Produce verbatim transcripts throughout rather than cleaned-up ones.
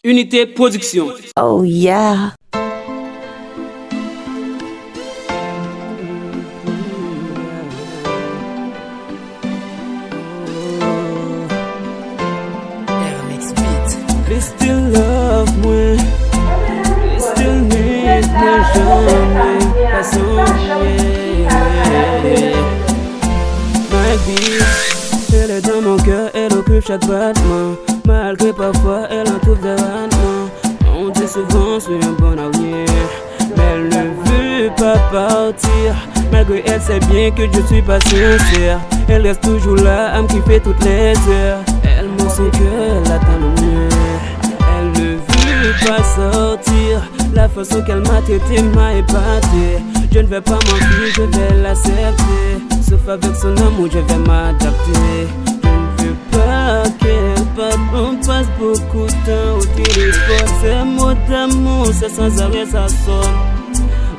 Unité Production. Oh yeah. Li still love mwen, li still need mwen, janm fason mwen. My bitch, elle est dans mon cœur, elle occupe chaque battement. Malgré parfois elle en trouve des ratements. On dit souvent je suis un bon à rien, mais elle ne veut pas partir. Malgré elle sait bien que je suis pas sincère. Elle reste toujours là à me kiffer toutes les heures. Elle montre son cœur, elle attend le mien. Elle ne veut pas sortir. La façon qu'elle m'a traité m'a épaté. Je ne vais pas mentir, je vais l'accepter. Sauf avec son amour, je vais m'adapter. Je ne veux pas qu'elle parte, on passe beaucoup de temps au téléphone. Ces mots d'amour, c'est sans arrêt, ça sonne.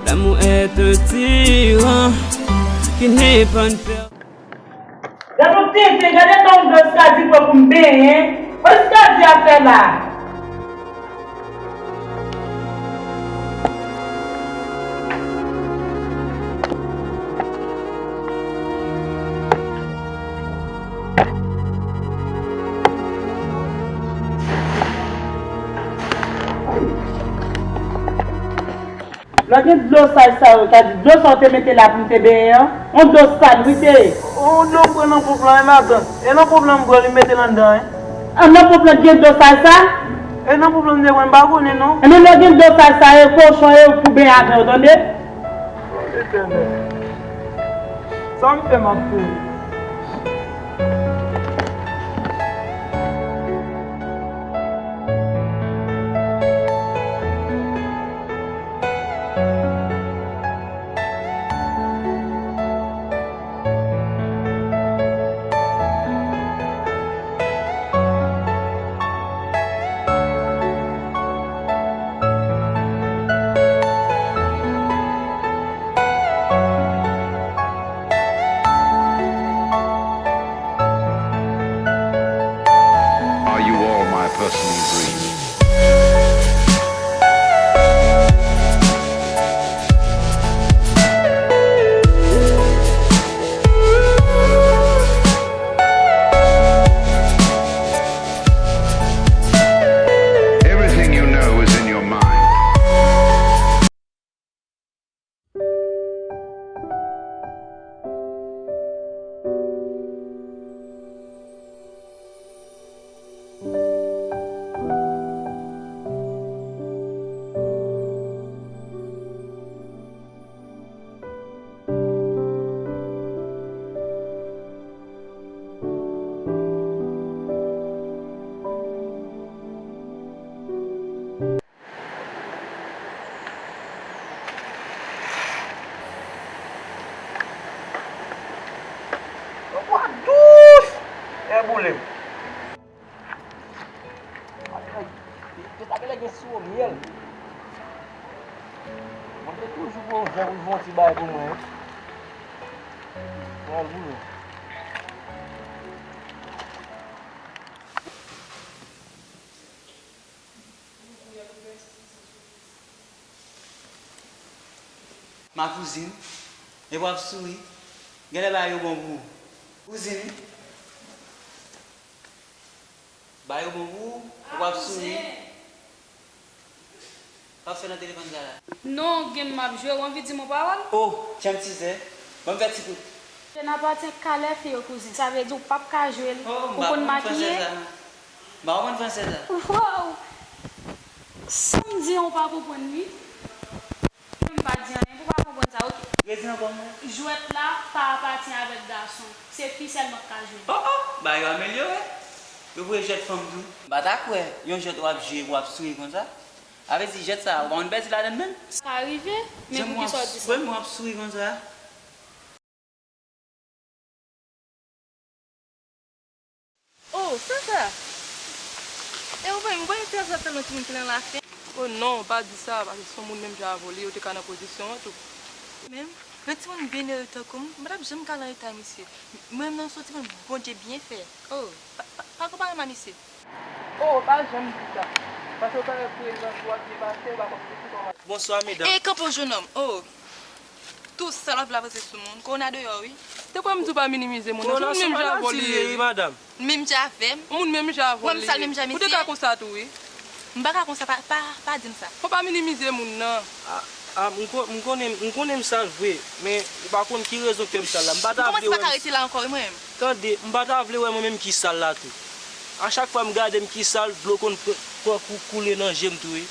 L'amour est un tyran qui n'est pas une per- Gade yon tenten, gade tan yon dlo Skadi pran pou m benyen. Kòman Skadi ap fè la? Lè gen dlo sal sa yo, sa di dlo sa w te mete la pou m te benyen an, yon dlo sal wi te ye. Yon dlo m pran nan ponp lan, e matant. E nan ponp lan m pran li mete l anndan, en. An nan ponp lan gen dlo sal sa? E nan ponp lan m te pran, m pa konnen non. Ebyen lè gen dlo sal sa, e kochon e pou benyen avè w, tande? Etènèl. Sa m fè m ap peye? Are you all my personal dreams? Everything you know is in your mind. Yon bwa dous! E boule m. Ay, ay, te ta genlè gen siwo myèl. Mwen te toujou gon jan pou l fè yon ti bagay pou mwen, wi. Pral boule. Ma kouzin, epi w ap souri. Genlè bagay yo bon pou ou. Kouzin, bagay yo bon pou ou, epi w ap souri. W ap fè nan telefòn sa la? Non, game m ap jwe, ou anvi di m yon pawòl? O, janm tizè. Ban m fè ti kout. Je n'appartiens qu'à les filles, kouzin. Sa vle di ou p ap ka jwe l. O, m pa konn fransè sa. Ou konn makiye? M pa konn fransè sa. Waw! Sa m di an, ou pa konprann li? Mwen m pa di anyen pou w pa konprann sa, oke? Redi ankò, non. Jwèt la pa apatyen avèk gason. Se fi sèlman k ka jwe l. O, o! Bagay yo amelyore. Yo voye jwèt fanm tou. M pa ta kwè yon jwèt w ap jwe epi w ap souri konsa. Sa vle di jwèt sa a, ou pa konn pèdi ladann menm? Sa ka rive, men poukisa w di sa? Jan w ap souri konsa. O, sa sa? E ou menm, ou pa gen tèt sa tèlman timoun ki nan lafen? O non, pa di sa, paske se yon moun menm jan avè w li, ou te ka nan pozisyon an tou. Menm, yon timoun byen ere tankou m, m pa t ap janm ka nan eta misye. Mwen menm nan soti menm, Bondye byen fè. O, pa, pa, pa konpare m a misye. O, pa janm di sa. Paske w parèt prezans ou ap byen pase, ou pa konn pitit ou. Bonswa, medam. E kanpe w, jennonm. Oh! Tou sa l ap vle avanse sou moun. Kowona deyò, wi. Te kwè m di w pa minimize moun nan. Se moun menm jan avè w li ye, wi, madam. Menm jan avè m? Moun menm jan avè w li ye. Ou te ka konsa tou, wi. M pa ka konsa, pa, pa, pa di m sa. Fò pa minimize moun nan. A, a, m ko-, m konnen, m konnen m sal vre, men ou pa konn ki rezon k fè m sal la. M pa ta vle wè m. Ou kòmanse pa ka rete la ankò, wi, mwen menm. Tande, m pa ta vle wè mwen menm ki sal la tou. A chak fwa m gade m ki sal, dlo konn pran, pran kou, koule nan je m tou, wi.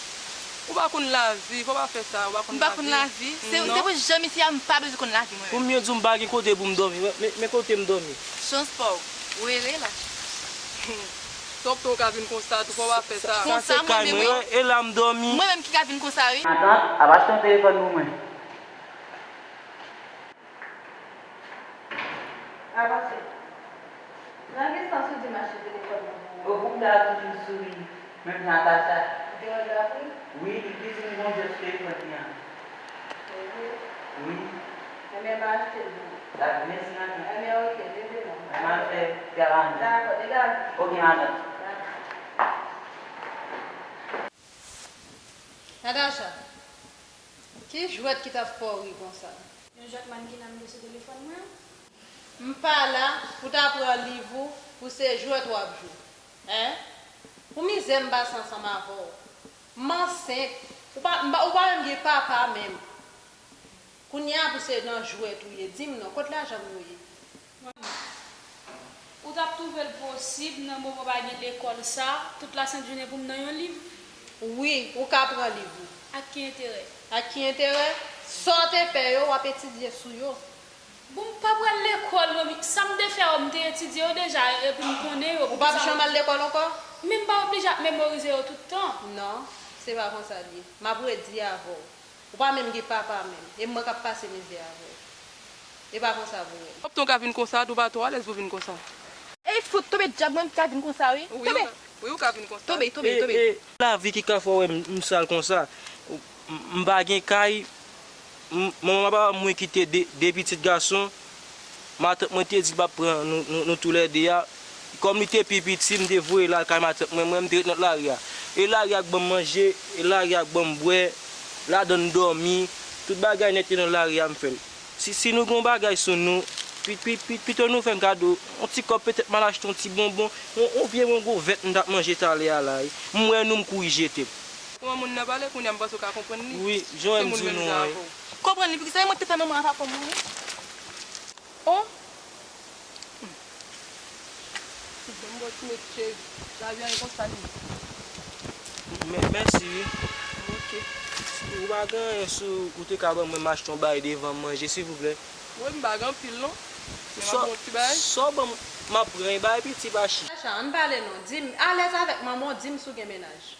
Ou pa konn lavi, fò pa fè sa, ou pa konn lavi. M pa konn lavi? Se, se pou jan m isi a, m pa bezwen konn lavi, mwen menm. Pou m byen di w, m pa gen kote pou m dòmi. Men, men, men kote m dòmi. Chans pa w. Ou ere la. Sa w ap tou ka vin konsa tou, fò w pa fè sa. Konsa mwen menm, wi. E la m dòmi. Mwen menm ki ka vin konsa, wi. Matant, ap achte yon telefòn pou mwen. Avanse. Nan ki sans ou di m achte telefòn nan pou ou? Ou konn ta toujou souri, menm jan ak Tacha. Ou te wè l ta pri? Wi, li di m gon jwèt sou telefòn li an. Se vre? Wi. Enben, m a achte l pou ou. Dakò, mèsi anpil. Enben, oke, leve non. Mwen al fè travay mwen. Dakò, degaje. Oke, matant. Dakò. Natacha, ki jwèt ki t ap fè w ri konsa? Yon jwèt mannequin an m gen sou telefòn mwen an. M pa la pou ta pran liv ou, pou se jwèt w ap jwe. Hein? Pou mizè m pase ansanm avè w. M ansent. Ou pa, m pa, ou pa menm gen papa menm. Kounye a pou se nan jwèt ou ye. Di m non, kot lajan m yo ye? Manman, ou t ap twouve l posib nan moman pa gen lekòl sa, tout lasent jounen pou m nan yon liv? Wi, ou ka pran liv ou. Ak ki enterè? Ak ki enterè? Sa w te fè yo, w ap etidye sou yo. Bon, m pa pral lekòl, Romy. Sa m te fè yo, m te etidye yo deja, epi m konnen yo. Ou p ap janm al lekòl ankò? Men m pa oblije ap memorize yo tout tan. Non, se pa konsa l ye. M ap redi avè w. Ou pa menm gen papa menm. E mwen k ap pase mizè avè w. E pa konsa pou wè l. Opton ka vin konsa, tou pa twò alèz pou vin konsa. Ey, fout, tonbe dyab, mwen ka vin konsa, wi. Wi, tonbe. Wi, ou ka vin konsa. Tonbe, tonbe, tonbe. E, e, lavi ki ka fè w wè m, m sal konsa. M, m pa gen kay, m, manman papa mwen kite de, de pitit gason. Matant mwen te di l p ap pran nou, nou, nou toulède a. Kòm li te pi piti, m te voye l al kay matant mwen, mwen, m te ret nan lari a. E lari a k ban m manje, e lari a k ban m bwè, ladan n dòmi, tout bagay nèt yo nan lari a m fè l. Si, si nou gen yon bagay sou nou, pi, pi, pi, pito nou fè m kado yon ti kòb, petèt m al achte yon ti bonbon, yon, yon vye mango vèt m t ap manje talè a la, wi. M wè nou, m kouri jete l. Kòman moun nan pale, kounye a m panse w ka konprann li. Wi, jan m di nou an, wi. Konprann li, poukisa se mwen ki te fè manman an pa konn mouri? Oh! Bon, bon, ti mesye, lavi a e konsa li ye. Mè-, mèsi, wi. Ok. Ou pa gen anyen sou ou te ka ban mwen m achte yon bagay devan m manje, silvouplè? Wi, m pa gen anpil, non. Men m ap ba w yon ti bagay. Sa w ban m, m ap pran, e bagay piti pa chi. Tacha, ann pale non. Di m, alèz avèk manman w, di m si w gen mennaj.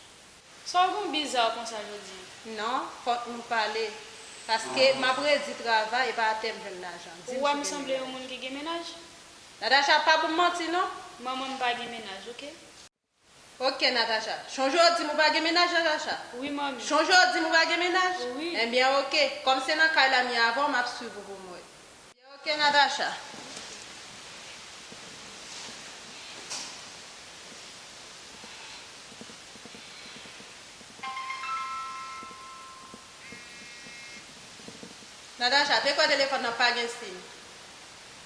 Sa w gon biza konsa jodi? Non, fòk nou pale. Paske m ap redi travay, e pa atè m jwenn lajan. Di m si w gen mennaj. Ou wè m sanble yon moun ki gen mennaj? Natacha, pa ban m manti, non. Manman m pa gen mennaj, oke? Oke, Natacha. Chonje w di m ou pa gen mennaj, Natacha? Wi, manmi. Chonje w di m ou pa gen mennaj? Wi. Ebyen, oke. Kòm se nan kay la m ye avè w, m ap swiv ou pou m wè. Ok, Natacha. Natacha, te kwè telefòn nan pa gen sim?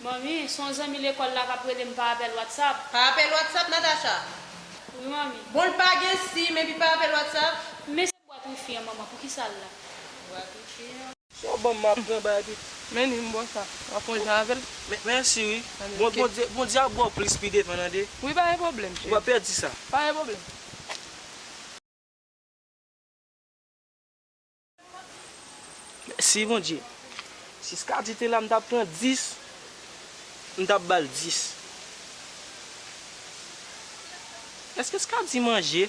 Manmi, se yon zanmi lekòl la k ap rele m pa apèl WhatsApp. Pa apèl WhatsApp, Natacha? Wi, manmi. Bon, l pa gen sim, epi pa apèl WhatsApp? Men se bwat wifi an, manman, poukisa l la? Bwat wifi an. Sa w ban m, m ap pran bay epi. Men li, m ba w sa. W ap fè yon jan avè l. Mè-, mèsi, wi. Bon, Bondye, Bondye ap ba w plis pi devan, tande. Wi, pa gen pwoblèm, cheri. Ou p ap pèdi sa. Pa gen pwoblèm. Mèsi, Bondye. Si Skady te la, m t ap pran dis, m t ap ba l dis. Èske Skady manje?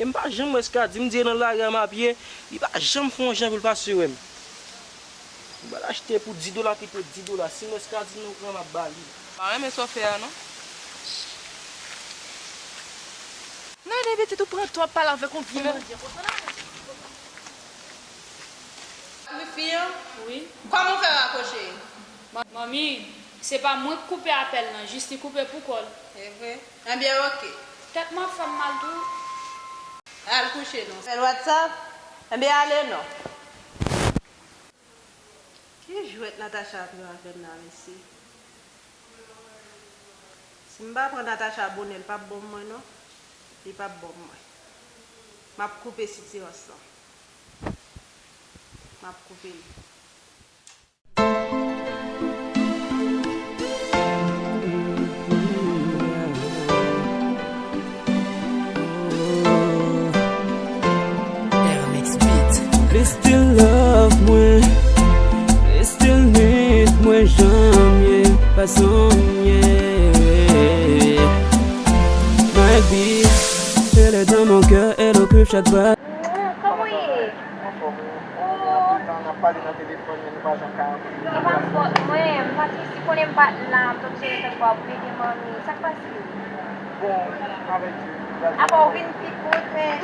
E m pa janm wè Skady, m di e nan lari a m ap ye, li pa janm fè yon jan pou l pase wè m. M pral achte pou dis dola, kite dis dola, si m wè Skady nan kwen an, m ap ba li. M pa renmen sa w fè a, non. Non, men pitit ou pran tan ap pale avèk yon vye mandyan konsa la. Wifi an? Wi. Kòman w fè rakwoche? Ma-, manmi, se pa mwen k koupe apèl lan, jis li koupe pou kò l. E vre? Ebyen, oke. Tèt mwen ap fè m mal tou. Al kouche non. Fè l WhatsApp? Enben ale non. Ki jwèt Natacha ap jwe avè m la, mesye? Si m pa pran Natacha bonè, l p ap bon mwen non. Li p ap bon mwen. M ap koupe sitirans lan. M ap koupe li. Li still love mwen, li still need mwen jan m ye, fason m ye. My bitch, elle est dans mon cœur, elle occupe chaque bat. Kòman w ye? Anfòm wi. Gen anpil tan n ap pale nan telefòn, men nou pa janm ka rankontre. E pa fòt mwen, m pa t resi konnen m pa t la, m t oblije ret tankou ap plede manmi. Sa k pase? Bon, avèk Dye, m pral. Apa w vin pi kout, men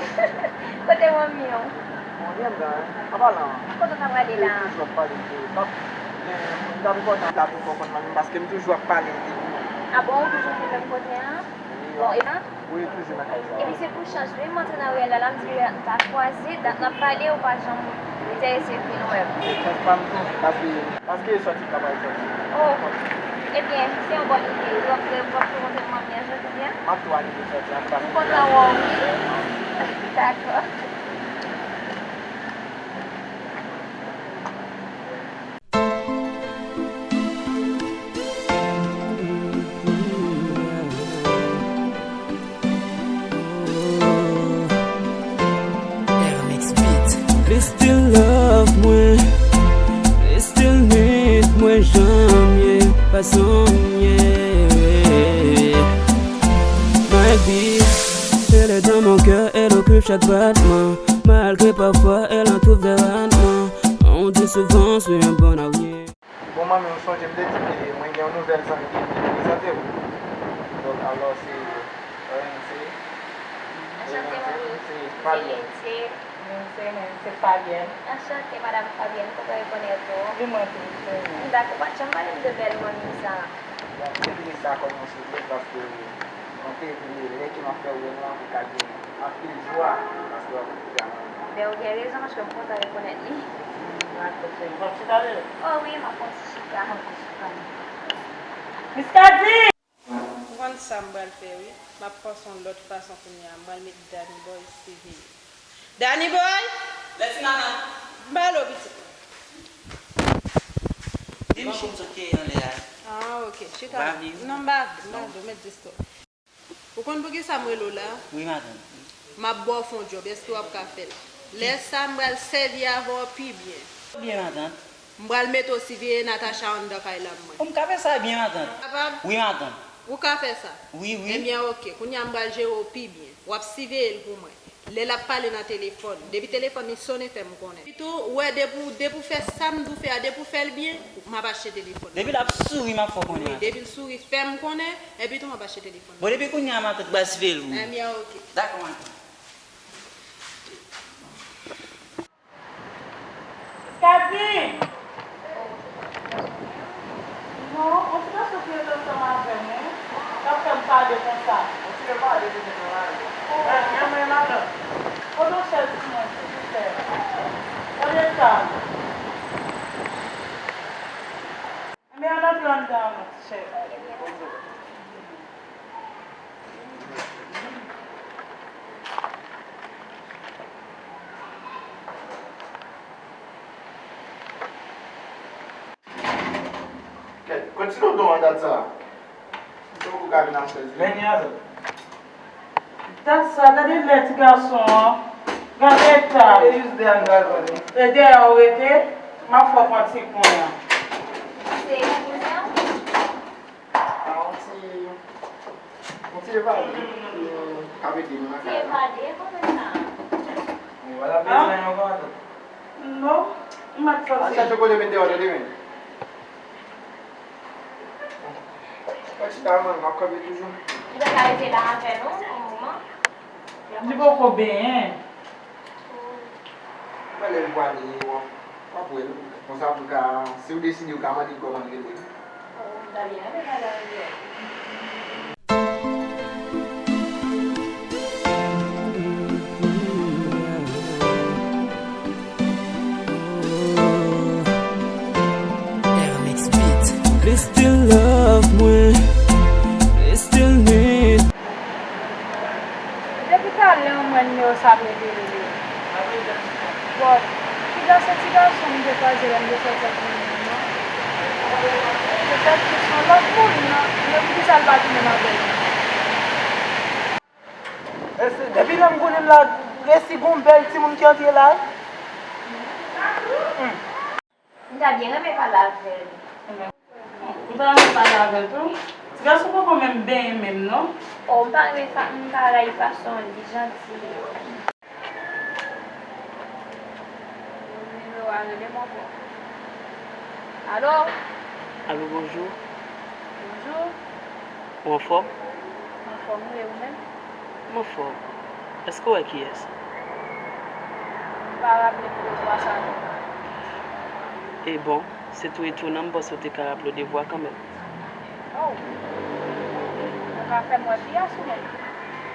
kote manmi w? Bon, li anndan, wi. An palan. Kote w ta prale la? Toujou ap pale de, m p ap, men m t ap enpòtan m ta tou fè w konn manmi m, paske m toujou ap pale de li. A bon, ou toujou vin menm kote a? Wi. Bon, e pa? Wi, toujou nan kay sa. Epi se pou chans wi, m antre nan riyèl la, la m di riyèl m ta kwaze, dat n ap pale, ou pa janm enterese vin wè m. Se chans pa m tou, paske, paske e sòti m ta pral sòti. Oh, ebyen, se yon bòn ide wi, w ap, w ap tou montre m manmi an jodi a. M ap tou anime sòti an, paske m kontan wè w wi. Dakò. Li still love mwen, li still need mwen jan m ye, fason m ye. My bitch, elle est dans mon cœur, elle occupe chaque battement. Malgré parfois elle en trouve des ratements, on dit souvent c'est un bon avenir. Bon, manmi, ou sonje m te di ke mwen gen yon nouvèl zanmi ke m te prezante w. Donk, alò, se, se, Anchante, manmi. Se Fabienne. Se, se, se Fabienne. Anchante, madam Fabienne, kontan rekonèt ou. Li mwen tou, se mwen. Dakò, ou pa t janm pale m de bèl manmi sa. Bon, se vini sa kòm yon sipriz paske mwen te vle lè ke m ap fè wè m lan pou ka gen anpil jwa paske w ap okipe a manmi. Ben, ou gen rezon paske m kontan rekonèt li. M ap kontinye. W ap chita deja? Oh wi, m ap pran ti chita. M ap pran ti chita. Miskadi! Ou konn sa m pral fè wi. M ap panse yon lòt fason kounye a. M pral met Danny Boy siveye. Danny Boy! Mèsi, manman. M pale w pitit mwen. Di m si m sot ke anlè a. Ah, ok. Chita. Ou pa vle? Non, m pa vle. M pa vle. Ou met disto. Ou konn poukisa m rele w la? Wi, matant. M ap ba w fè yon djòb. Èske w ap ka fè l? Lè sa, m pral sèvi avè w pi byen. Byen, matant. M pral mete w siveye Natacha anndan kay la pou mwen. O, m ka fè sa byen, matant. Kapab? Wi, matant. Ou ka fè sa? Wi, wi. Ebyen, ok. Kounye a, m pral jere w pi byen. W ap siveye l pou mwen. Lè l ap pale nan telefòn, depi telefòn li sonnen, fè m konnen. Epitou, ou wè, depi w, depi w fè sa m di w fè a, depi w fè l byen, m ap achte telefòn nan. Depi l ap souri, m ap fè w konnen. Wi, depi l souri, fè m konnen, epitou m ap achte telefòn nan. Bon, depi kounye a, matant, m pral siveye l pou ou. Ebyen, ok. Dakò, matant. Kadi! Non, on ti gason ki rete ansanm avè m, wi. L ap fè m pale konsa. On ti pale ki te nan lari. Oh. Men, men, men, matant. Pote yon chèz pou mwen, silvouplè. Gade eta l. Men, ann antre anndan an non, ti chèz. Kèt, kot ti tonton an dat sa? Misye poko ka vin ak chèz li. Vini avè l. Dat sa, gade lè ti gason an. Gade eta l. E jis de a m pral pran li. E dèyè w rete, m ap fè w pran ti pwen an. Se kouzen w? A, yon ti, yon ti evade. Yo ka mete nou nan kay la. Ti evade? Kòman sa? Bon, w pa bezwen yon kontan. Non, m mèt sòti. Al chèche kote mete w, tande men. Mwen chita, mwen, m ap kanpe toujou. Li pa ka rete la avè nou, yon moman? Li poko benyen. Mwen lè l pwale, w ap, w ap wè l. Konsa, pou ka, si w deside, w ka mande l kòman l rele. Oh, m ta byen renmen pale avè l. Pran nimewo sa m rete rele w. Bon, piga se ti gason m te kwaze lè m te sòti ak moun nan. Petèt ke se yon lòt moun nan, men poukisa l pa tounen avè l? Depi lè m konnen m la, resi gon bèl timoun ki antre la. M ta byen renmen pale avè l. Ou ta renmen pale avè l tou? Ti gason poko menm benyen menm non. Oh, m pa renmen fa, m pa rayi fason li janti. Nimewo a rele m ankò. Alo? Alo, bonjou. Bonjou. Ou anfòm? Anfòm wi, e ou menm? M anfòm. Èske w wè kiyès? M pa raple m de vwa sa non. E bon, se tou etonan, m panse w te ka raple w de vwa kanmenm. Oh! Ou ka fè m wè kiyès ou menm?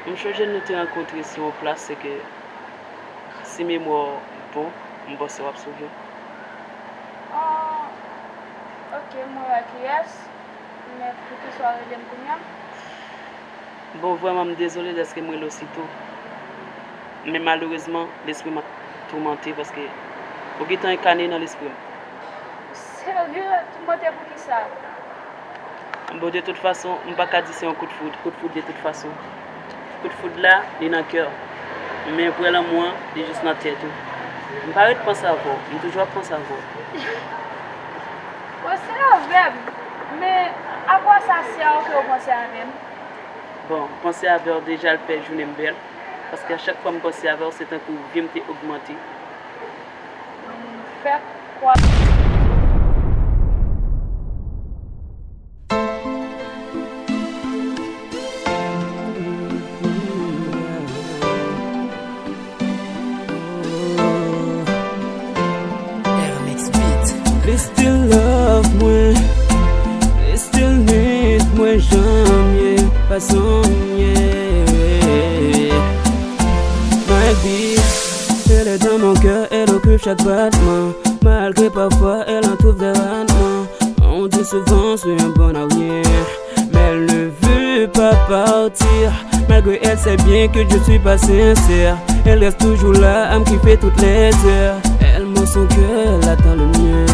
M chonje nou te rankontre sou yon plas, se ke si memwa w bon, m panse w ap souvni m. Oh! Ok, mwen wè kiyès. Men poukisa w rele m kounye a? Bon, vrèman, m dezole dèske m rele w sito. Men malerezman, lespri m ap toumante paske ou gentan enkane nan lespri m. Serye? Toumante poukisa? Bon, de tout fason, m pa ka di se yon kout foud. Kout foud de tout fason. Kout foud la, li nan kè w. Men vrè lanmou an, li jis nan tèt ou. M pa ret panse avè w. M toujou ap panse avè w. Panse avè m? Men, apa sa, se a ou ke w panse avè m? Bon, panse avè w deja l fè jounen m bèl. Paske a chak fwa m panse avè w, se tankou vi m te ogmante. M fèk kwè. Li still love mwen, li still need mwen jan m ye, fason m ye. My bitch, elle est dans mon cœur, elle occupe chaque battement. Malgré parfois elle en trouve des ratements. On dit souvent, je suis un bon à rien, mais elle ne veut pas partir. Malgré elle sait bien que je suis pas sincère, elle reste toujours là à me kiffer toutes les heures. Elle montre son cœur, elle attend le mien.